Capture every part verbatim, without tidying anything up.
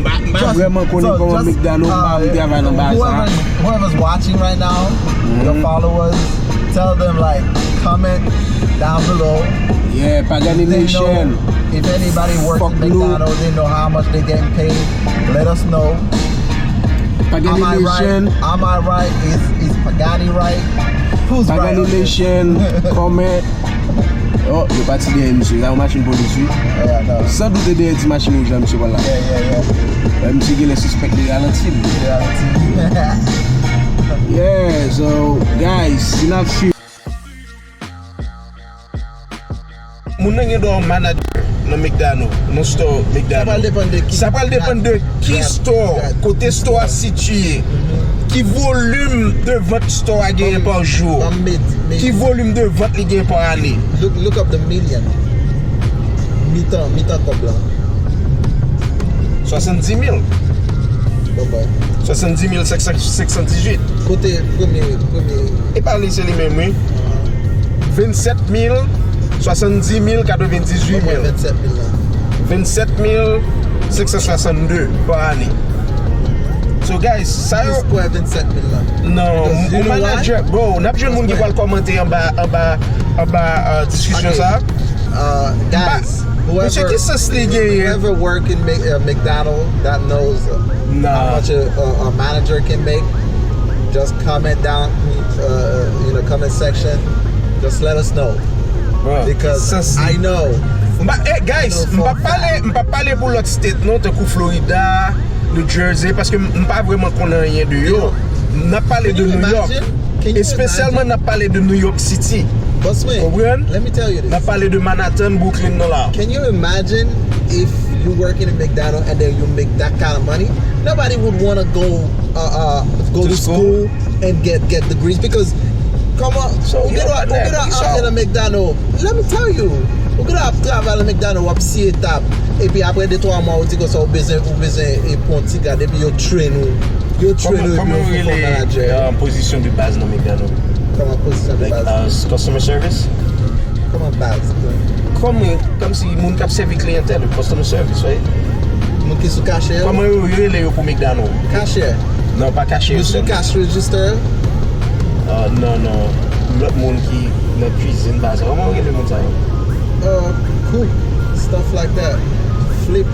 Pa, m pa vrèman konnen kòman McDonald, m pa vle travay nan ba sa. Whoever's watching right now, your followers, tell them, like, comment down below. Yeah, Pagani Nation. If anybody works in McDonald's, they know how much they getting paid. Let us know. Pagani Nation. Am I right? Is is Pagani right? Who's right? Pagani Nation, comment. Oh, yo pati dèyè misye. Sa yon machin polis, wi. San doute dèyè ti machin wouj la, misye pral la. Misye genlè sispèk li ralanti l. Yeah, so, guys, si n ap swiv. Moun nan gen dwa yon manager nan McDonald, nan store McDonald. Sa pral depann de ki store, kote store a sitiye, ki volim de vant store a genyen pa jou, ki volim de vant li genyen pa ane. Look, look up the median. Mitan, mitan kòb la. Swasanndimil. Bon, bon. Swasanndimil senk san, senk san dizuit. Kote premye, premye? E pa li, se li menm, wi. Vennsèt mil, swasanndimil, katrevendizuit mil. Vennsèt mil la. Vennsèt mil senk san swasannde pa ane. So, guys, sa yo. Jis kwè vennsèt mil la. Non, yon manager, bro, n ap jwenn moun ki pral kòmante anba, anba, anba, uh, diskisyon sa. Uh, guys, whoever, whoever work in Mc- uh, McDonald that knows, uh, how much a, a, a manager can make, just comment down, uh, in the comment section. Just let us know. Because I know. M pa, eh, guys, m pa pale, m pa pale pou lòt state non, tankou Florida, New Jersey, paske m, m pa vrèman konnen anyen de yo. N ap pale de New York. Espesyalman, n ap pale de New York City. Konprann? N ap pale de Manhattan, Brooklyn nan la. Can you imagine if you work in a McDonald's and then you make that kind of money? Nobody would want to go, uh, uh, go to school and get, get degrees because, kòman, ou gen dwa, ou gen dwa antre nan McDonald's. Let me tell you, ou gen dwa ap travay nan McDonald's, w ap siye tab, epi apre de twa mwa, ou di konsa ou bezwen, ou bezwen, e, pran yon ti gad, epi yo train ou, yo train ou, epi yo fè w manager. Kòman w rele, uh, pozisyon de baz nan McDonald's? Kòman pozisyon de baz? Like, uh, customer service? Kòman baz? Kòman, kòmsi moun k ap sèvi kliyantèl, customer service, right? Moun ki sou kachè? Kòman yo, yo rele yo pou McDonald? Kachè. Non, pa kachè sèlman. Moun sou cash register? Ah, non, non. Lòt moun ki nan kwizin, baz. Kòman yo rele moun sa yo? Uh, cook, stuff like that. Flip,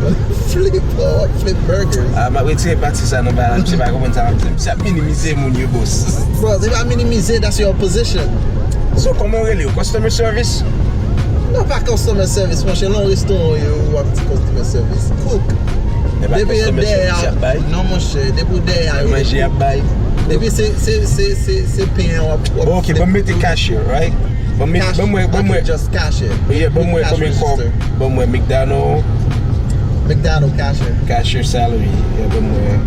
flip, uh, flip burgers. Ah, m ap retire pati sa nan bagay la. Misye pa konprann sa m ap di. Misye ap minimize moun yo, boss. Bro, se pa minimize, that's your position. So, kòman w rele yo? Customer service? Non, pa customer service, monchè. Lè w restoran w ye, w ap di customer service. Cook. Depi yo dèyè a, non, monchè. Depi w dèyè a, yo manje ap bay. Depi se, se, se, se, se pen an w ap, w ap. Bon, ok, ban m mete cashier, right? Ban m met, ban m wè, ban m wè. Just cashier. Yeah, ban m wè konbyen kòb. Ban m wè McDonald. McDonald cashier. Cashier salary. Yeah, ban m wè.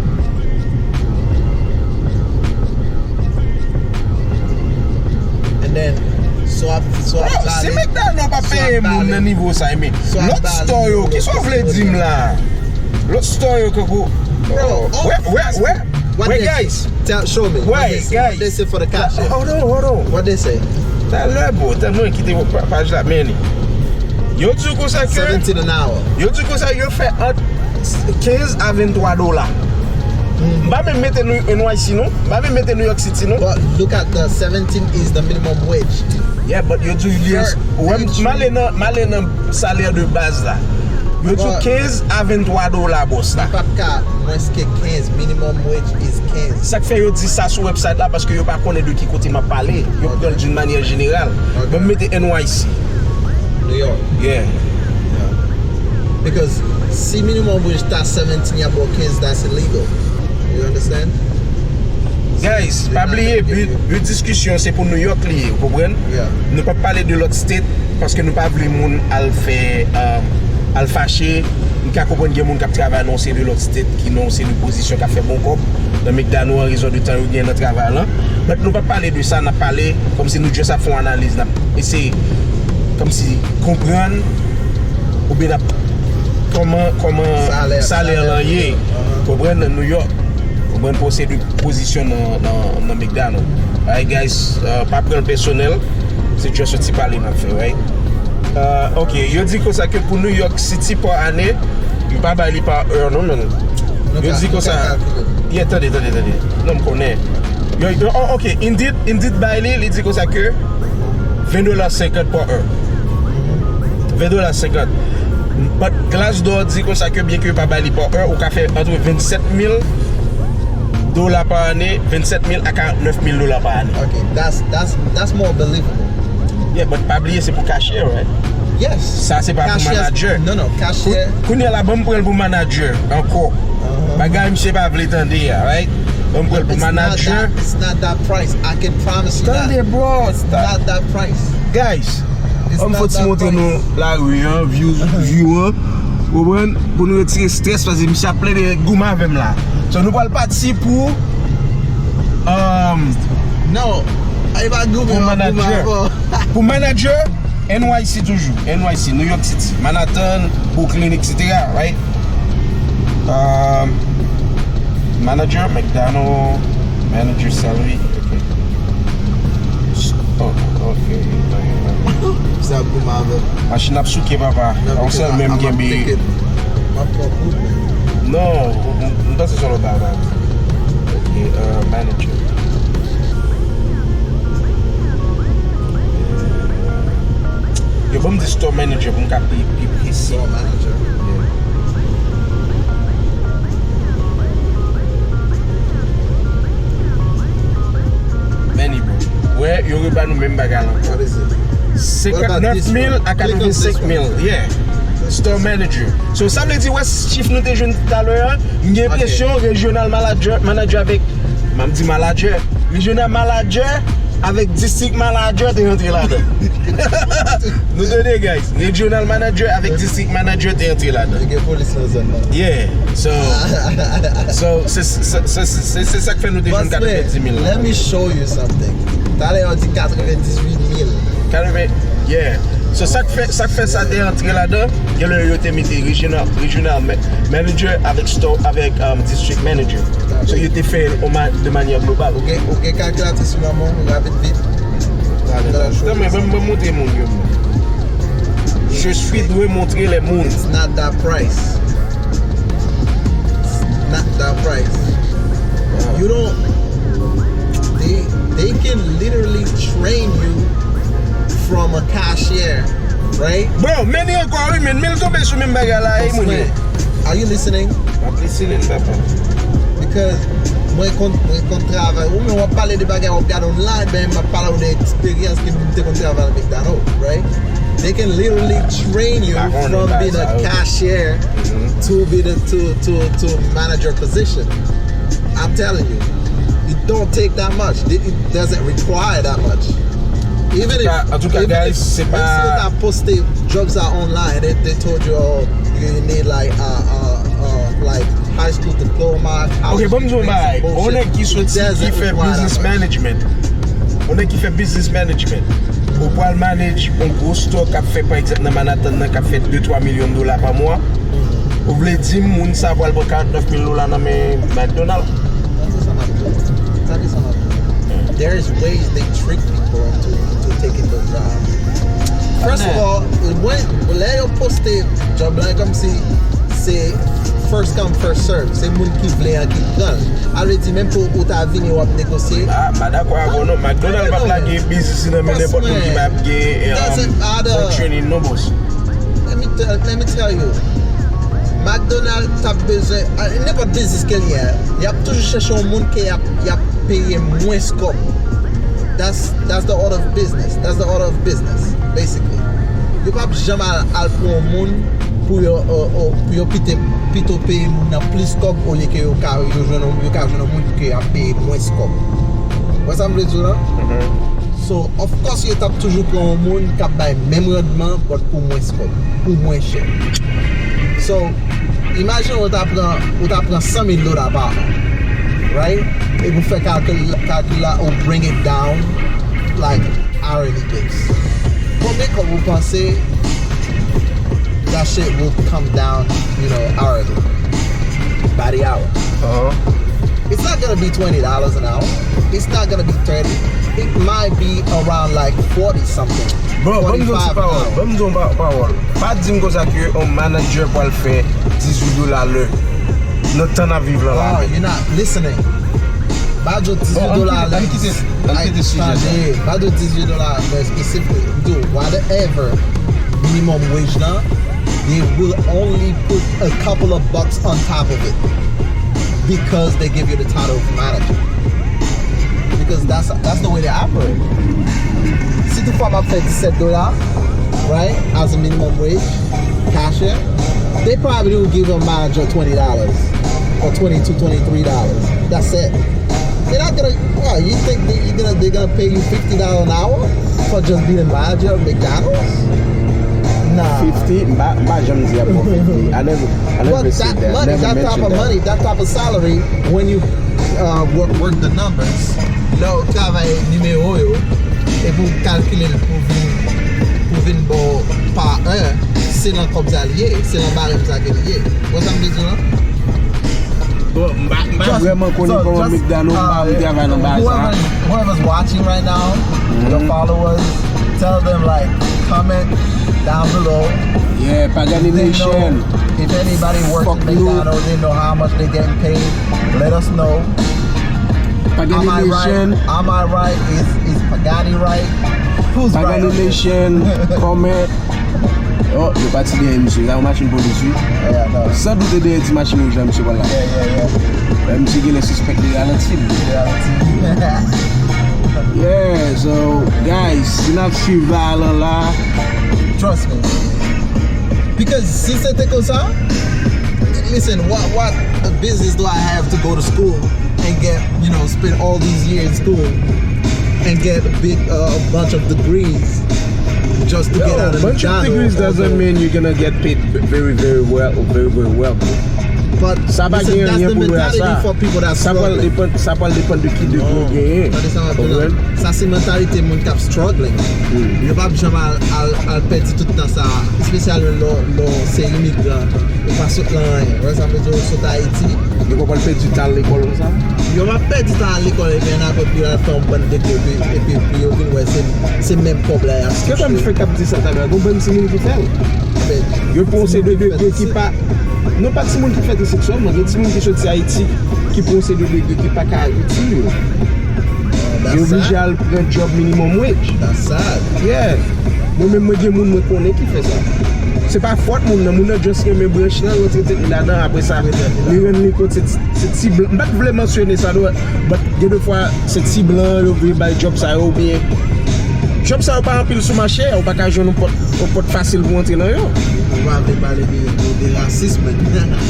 And then, so ap, so ap pale. Bro, si McDonald pa peye moun nan nivo sa, men lòt store yo, kisa w vle di m la? Lòt store yo, kankou, bro, wè, wè, wè, wè, guys. Tell, show me. Wè, guys. What they say for the cashier? Hold on, hold on. What they say? Talè, bro, tèlman kite paj la, men li. Yo di w konsa ke, seventeen an hour. Yo di w konsa yo fè ant kenz a venntwa dola. M pa menm mete N Y C non. M pa menm mete New York City non. But look at the seventeen is the minimum wage. Yeah, but yo di w li, wè, m ale nan, m ale nan salè de baz la. Yo di w kenz a venntwa dola, boss la. M pa t ka mwens ke kenz, minimum wage is kenz. Sa k fè yo di sa sou website la, paske yo pa konnen de ki kote m ap pale. Yo pran l d'une manière générale. Ban m mete N Y C. New York. Yeah. Yeah. Because si minimum wage ta seventeen, y ap ba w kenz, that's illegal. You understand? Guys, pa bliye, but, but diskisyon se pou New York li ye, ou konprann? Yeah. Nou p ap pale de lòt state, paske nou pa vle moun al fè, um, al fache. M ka konprann gen moun k ap travay nan yon seri de lòt state ki nan yon seri de pozisyon k ap fè bon kòb nan McDonald an rezon de tan yo gen nan travay lan. But nou p ap pale de sa, n ap pale kòmsi nou just ap fè yon analiz, n ap eseye kòmsi konprann oubyen n ap kòman, kòman salè lan ye. Konprann nan New York, konprann pou se de pozisyon nan, nan, nan McDonald. Alright, guys, uh, pa pran l pèsonèl. Se just yon ti pale n ap fè, right? Uh, ok, yo di konsa ke pou New York City pa ane, m pa bay li pa heure non, men. Yo di konsa. Yeah, tande, tande, tande. Non, m konnen. Yo, yo, oh, ok, Indeed, Indeed bay li, li di konsa ke ven dola senkant pa è. Ven dola senkant. But Glassdoor di konsa ke byen ke yo pa bay li pa è, ou ka fè antre vennsèt mil dola pa ane, vennsèt mil a karantnèf mil dola pa ane. Okay, that's that's that's more believable. Yeah, but pa bliye se pou cashier, right? Yes. Sa se pa pou Cashier. Manager. No, no, cashier. Kounye a la, ban m pran l pou manager ankò. Bagay misye pa vle tande a, right? Ban m pran l pou It's not manager. That, it's not that price. I can promise you that. Tande, bro. It's not that price. Guys, It's ban m not fò ti that montre price. Nou lari an, view, view an. Ou konprann? Pou nou retire strès, paske misye ap plede goumen avè m la. So, nou pral pati pou um, No. Ay pa goumen pou an manager. Goumen avò. Pou manager, N Y C toujou. N Y C, New York City, Manhattan, Brooklyn, et cetera. Right? Um, manager, McDonald, manager salary. Ok. Oh, ok. Sa goumen avè. Machin ap souke, papa. Yon sèl menm kenbe. M ap pran kout, men. Non, m panse se lòt bagay. Ok, uh, manager. Yo, ban m di store manager pou m ka pi, pi presi. Store manager. Many, bro. Wè, yo reba nou menm bagay la. What is it? Senkantnèf mil a katrevensenk mil. Yeah. Store manager. So, sa vle di, wè, chif nou te jwenn talè a, m gen enpresyon regional manager, manager avèk, m ap di manager, regional manager avèk district manager te rantre ladan. Nou tande, guys. Regional manager avèk district manager te rantre ladan. Yo gen polis nan zòn nan. Yeah. So, so se se- se- se- se- se sa k fè nou te jwenn Boss man, katrevendiz mil la. Let me show you something. Talè yo di katrevendizuit mil. Katreven, yeah. So, sa k fè, sa k fè sa te rantre ladan, gen lè yo te mete regional, regional ma- manager avèk store, avèk um, district manager. So, yo te fè l on ma- de manyè global. Ou gen, ou gen kalkilatris sou nan men w, rapid vit. Talè, talè. Ban m ban m montre moun yo. Je suis dwe montre les moun. It's not that price. It's not that price. You don't. They they can literally train you from a cashier, right? Bro, men li ankò, wi, men, men l tonbe sou menm bagay la, e moun yo. Are you listening? M ap listening, papa. Because mwen konn mwen konn travay. Ou men w ap pale de bagay, w ap gade online, men m ap pale w de eksperyans ke m te konn travay nan McDonald's, right? They can literally train you from being a cashier to be the to to to manager position. I'm telling you, it don't take that much. It it doesn't require that much. Even if Antouka, antouka, even guys, if se menm pa si yo ta poste jobs are online, they, they told you, oh, you need like uh, uh, uh, like high school diploma. Ok, ban m di yon bagay. On nèg ki soti ki fè business management. On nèg ki fè business management. Ou pral manage yon gwo store k ap fè, pa egzanp, nan Manhattan nan, k ap fè de twa milyon dola pa mwa. Ou vle di m moun sa pral pran karantnèf mil dola nan men McDonald? Tande sa m ap di w. Tande sa m ap di w. There is ways they trick people into, into taking those jobs. First of all, mwen, lè yo poste job la, kòmsi se first come, first serve. Se moun ki vle an ki pran l. A vle di, menm pou ou ta vini, w ap negosye. Ah, m pa dakò avè w, non. McDonald p ap lage biznis li nan men nenpòt moun ki p ap gen um, training, non, boss. Let me, tell, let me tell you. McDonald t ap bezwen, ah, nenpòt biznis ke l ye, y ap toujou chèche yon moun ke y ap, y ap peye mwens kòb. That's, that's the order of business. That's the order of business, basically. Yo p ap janm al, al pran yon moun pou yo, uh, uh, pou yo pite, pito peye moun nan plis kòb olye ke yo ka, yo jwenn, yo ka jwenn yon moun ke y ap peye mwens kòb. Wè sa m vle di w la? So, of course, yo t ap toujou pran yon moun k ap bay menm randman, but pou mwens kòb, pou mwen chè. So, imajine ou ta pran, ou ta pran san mil dola pa an, right? Epi ou fè kalkil, kalkil la, ou bring it down, like, hourly base. Konbyen kòb ou panse that shit will come down, you know, hourly? By the hour. It's not gonna be twenty dollars an hour. It's not gonna be thirty. It might be around like forty something. Bro, ban m di yon ti pawòl. Ban m di yon pa- pawòl. Pa di m konsa ke yon manager pral fè dizuit dola lè. Nan tan n ap viv lan la. Oh, you're not listening. Ba yo dizuit dola lè. Ann kite, ann kite sijè sa. Tande, ba yo dizuit dola lè spesifik. Do whatever minimum wage lan, they will only put a couple of bucks on top of it because they give you the title of manager. Because that's that's the way they operate. Si toutfwa m ap fè disèt dola, right, as a minimum wage, cashier, they probably will give a manager twenty dollars or twenty two, twenty three dollars. That's it. They're not gonna. Well, you think that you're gonna they're gonna pay you fifty dollars an hour for just being a manager of McDonald's? Nah. Fifty? M pa, m pa janm di a pou fifty. I never, I never But said that that. money, Never that type mentioned of that. Money, that type of salary, when you uh, work, work the numbers, lè w travay nimewo yo, epi w kalkile l pou vin, pou vin ba w pa è, se nan kòb sa l ye, se nan barèm sa ke l ye. Ou wè sa m vle di w lan? Bon, m pa, m pa vrèman konnen kòman McDonald, m pa vle travay nan bagay sa. Whoever's watching right now, the followers, tell them, like, comment down below. Yeah, Pagani Nation. If anybody works at McDonald's, they know how much they getting paid. Let us know. Pagani Nation. Am I right? Is is Pagani right? Who's right? Pagani Nation, comment. Oh, yo pati dèyè misye, sa yon machin polis wi. San dout e dèyè ti machin wouj la misye pral la. Lè misye genlè sispèk li ralanti l. Yeah, so guys, si n ap swiv ba lan la. Trust me. Because si se te konsa, listen, what what business do I have to go to school and get, you know, spend all these years in school and get a big uh, a bunch of degrees just to get out of Bunch of degrees doesn't mean you're gonna get paid very, very well or very, very well. But Sa pa gen anyen pou wè a sa. For people that Sa pral depann, sa pral depann de ki degre w genyen. Sa se mantalite moun k ap struggling. Yo p ap janm al, al, al pèdi tout tan sa, espesyalman lè w se imigran, ou pa sot nan anyen. Ou wè sa m vle di, ou sot Ayiti. Yo pa pral pèdi tan al lekòl konsa. Yo p ap pèdi tan al lekòl epi annapre pou yo al fè yon bann degre epi, epi pou yo vin wè se, se menm kòb la y ap touche. Kisa m fè k ap di sa talè a? Gon bann timoun ki fè l. Yo pran yon seri de degre ki pa. Non, pa timoun ki fè deseksyon, men gen timoun ki soti Ayiti ki pran yon seri de degre ki pa ka itil yo. Yo oblije al pran djòb minimum wage. Yeah. Mwen menm, mwen gen moun mwen konnen ki fè sa. Se pa fòt moun nan. Moun nan just renmen branch lan, rantre tèt li ladan, apre sa li rann li kont se ti, se ti blan. M pa t vle mansyone sa, non, but gen de fwa se ti blan yo vle bay djòb sa yo, oubyen djòb sa yo pa anpil sou mache a, ou pa ka jwenn yon pòt, yon pòt fasil pou antre nan yo. Ou pa vle pale de, de, de rasism?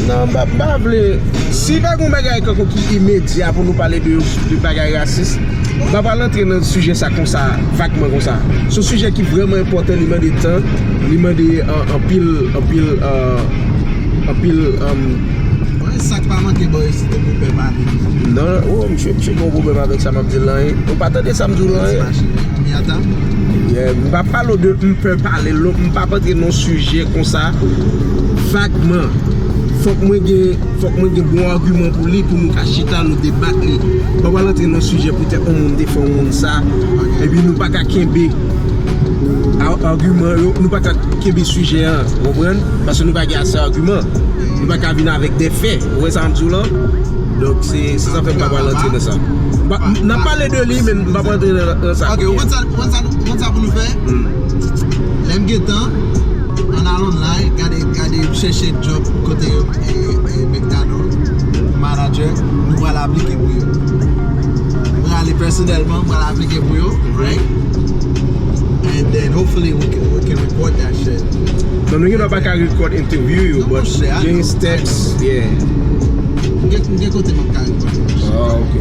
Non, m pa, m pa vle. Si pa gen yon bagay kankou ki imedya pou nou pale de, de bagay rasis, m pa pral antre nan sijè sa konsa, vagman konsa. Se yon sijè ki vrèman enpòtan, li mande tan, li mande, uh, anpil, anpil, uh, anpil, um, Sa k pa manke bò isit, ou pou pè pale. Non, oh, misye, misye gen yon pwoblèm avèk sa m ap di l lan, wi. Ou pa tande sa m di w lan, wi. Yeah, m pa pale w de m pè pale l, non, m p ap antre nan yon sijè konsa vagman. Fòk mwen gen, fòk mwen gen bon agiman pou li, pou nou ka chita, nou debat li. M pa pral antre nan yon sijè poutèt yon moun te fè yon moun sa, epi nou pa ka kenbe a-, agiman yo, nou pa ka kenbe sijè an, ou konprann? Paske nou pa gen ase agiman. Nou pa ka vin avèk de fè. Ou wè sa m di w lan? Donk, se, se sa fè m pa pral antre nan sa. M pa, n ap pale de li, men m pa pral antre nan, nan sa. Ok, ou konn sa, ou konn sa, ou konn sa pou nou fè? Lè m gen tan, ann al online, gade, gade, chèche djòb kote, e, e, McDonald, manager, nou pral aplike pou yo. Mwen ale pèsonèlman, mwen al aplike pou yo, right? And then hopefully we can, we can report that shit. Non, nou gen dwa pa ka record interview yo, but gen steps, yeah. M gen, m gen kote m ap ka record. Oh, ok.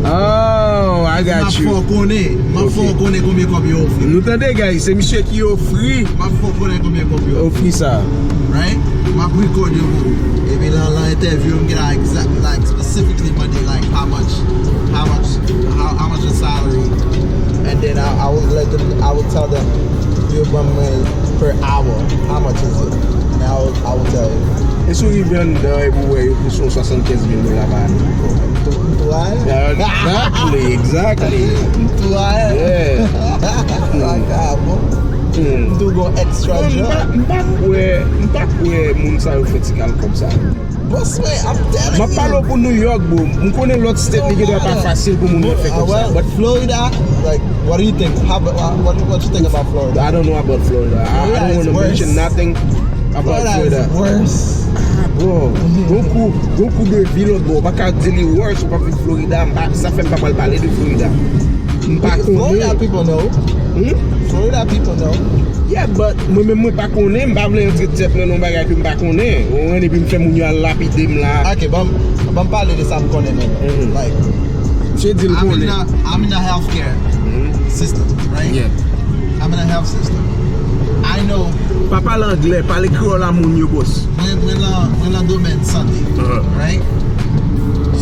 Oh, I got you. M ap fè w konnen, m ap fè w konnen konbyen kòb yo ofri. Nou tande, guys, se misye ki ofri. M ap fè w konnen konbyen kòb yo ofri. Ofri sa. Right? M ap record yo pou ou. Epi lan, lan entèvyou, m gen la exact, like, specifically mande, like, how much, how much, how, how much the salary, and then I, I would let them, I would tell them, yo ban mwen per hour, how much is it? And I would, I would tell you. E si w rive anndan epi w wè yo pouse yon swasannkenz mil dola pa ane. M tou, m tou ale. Exactly, exactly. M tou ale. Yeah. Sa ka bon. Hmm. M tou gon extra job. M pa, m pa kwè, m pa kwè moun sa yo fè ti kalkòb sa yo. Boss man, I'm telling you. M ap pale w pou New York, bro. M konnen lòt state li gen dwa pa fasil pou moun yo fè kòb sa. But Florida, like, what do you think? How, what, what, what you think about Florida? I don't know about Florida. I, I don't want to mention nothing about Florida. Florida is worse. Ah, bro. Gon kou, gon kou de vi lòt bò. Ou pa ka di li worse, ou pa viv Florida. M pa, sa fè m pa pral pale de Florida. M pa konnen. Florida people know. Hmm? Florida people know. Yeah, but mwen menm mwen pa konnen, m pa vle antre tèt mwen nan yon bagay ke m pa konnen. Ou konprann, epi m fè moun yo al lapide m la. Ok, ban m, ban m pale de sa m konnen menm. Like, misye di l konnen. I'm in a, I'm in a healthcare system, right? Yeah. I'm in a health system. I know. Pa pale anglè, pale kreyòl a moun yo, boss. Mwen, mwen nan, mwen nan domèn sante, right?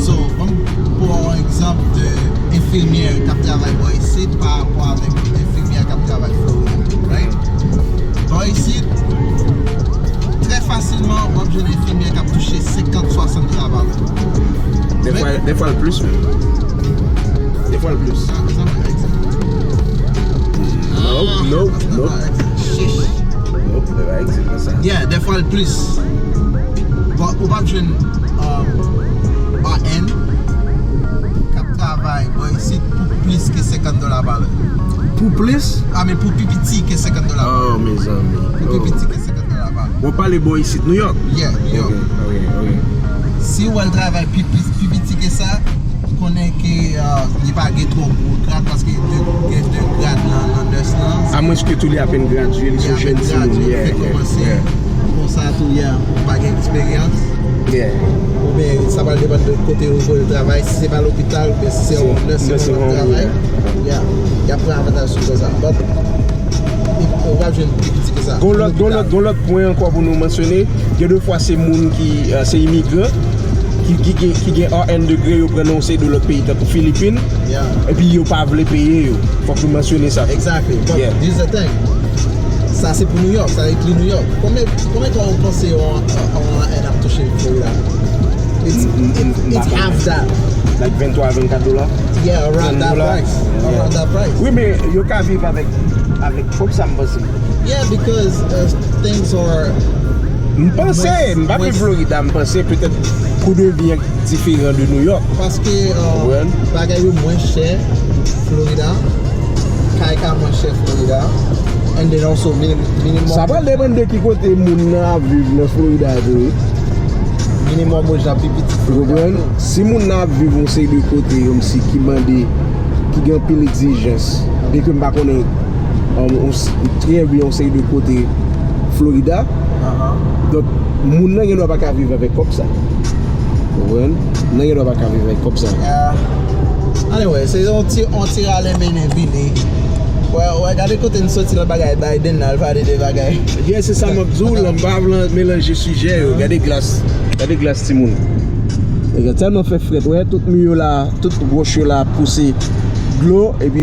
So, ban m pran yon egzanp de enfimyè k ap travay bò isit pa rapò avèk enfimyè k ap travay Florida, right? Bò isit, trè fasilman, w ap jwenn enfimyè k ap touche senkant, swasant dola pa lè. Defwa, defwa l plis menm. Defwa l plis. Nope, nope, nope. Nope, li pa egziste konsa. Yeah, defwa l plis. Bon, ou p ap jwenn, um, R N k ap travay bò isit pou plis ke senkant dola pa lè. Pou plis? I mean, pou pi piti ke senkant dola pa lè. Oh, mezanmi. Pou pi piti ke senkant dola pa lè. W ap pale bò isit, New York? Yeah, New York. Ok, ok, ok. Si w al travay pi, pi, pi piti ke sa, konnen ke, uh, li pa gen twò gwo grad, paske gen de, gen de grad nan, nan nurse lan. Amwenske tou li apenn gradye, li se yon jèn timoun. Li apenn gradye, li fèk kòmanse konsa tou, yeah, ou pa gen eksperyans. Yeah. Oubyen sa pral depann de kote yo voye l travay, si se pa lopital, oubyen si se yon nurse home l ap travay. Yeah. Y ap pran avantaj sou sa. But, ou pral jwenn pi piti ke sa. Gon lòt, gon lòt, gon lòt pwen ankò pou nou mansyone. Gen de fwa se moun ki, euh, se imigran, ki, ki, ki, ki gen R N degre, yo pran nan yon seri de lòt peyi, tankou Filipin, epi yo pa vle peye yo. Fòk nou mansyone sa. Exactly. But this is the thing. Sa se pou New York, sa ekri New York. Konbyen, konbyen tan ou panse yon, yon R N ap touche Florida? It's, it's, it's half that. Like venntwa, vennkat dola? Yeah, around that price. Around that price. Wi, men yo ka viv avèk, avèk kòb sa, m panse. Yeah, because, uh, things are. M panse, m pa viv Florida, m panse petèt kou de vi an diferan de New York. Paske, uh, bagay yo mwen chè Florida, kay ka mwen chè Florida, and then also minimum. Sa pral depann de ki kote moun nan ap viv nan Florida tou. Minimum wage la pi piti Florida. Ou konprann? Si moun nan ap viv yon seri de kote, kòmsi ki mande, ki gen anpil egzijans, byenke m pa konnen, um, yon s-, trè byen yon seri de kote Florida. Donk, moun nan gen dwa pa ka viv avèk kòb sa. Ou konprann? Moun nan gen dwa pa ka viv avèk kòb sa. Anyway, se yon ti, yon ti rale mennen vini. Wè, wè, gade kote n soti nan bagay Biden nan, al pale de bagay. Yeah, se sa m ap di w, la, m pa vle melanje sijè yo. Gade glas, gade glas timoun. Nèg tèlman fè frèt, wè, tout mi yo la, tout wòch yo la pouse dlo, epi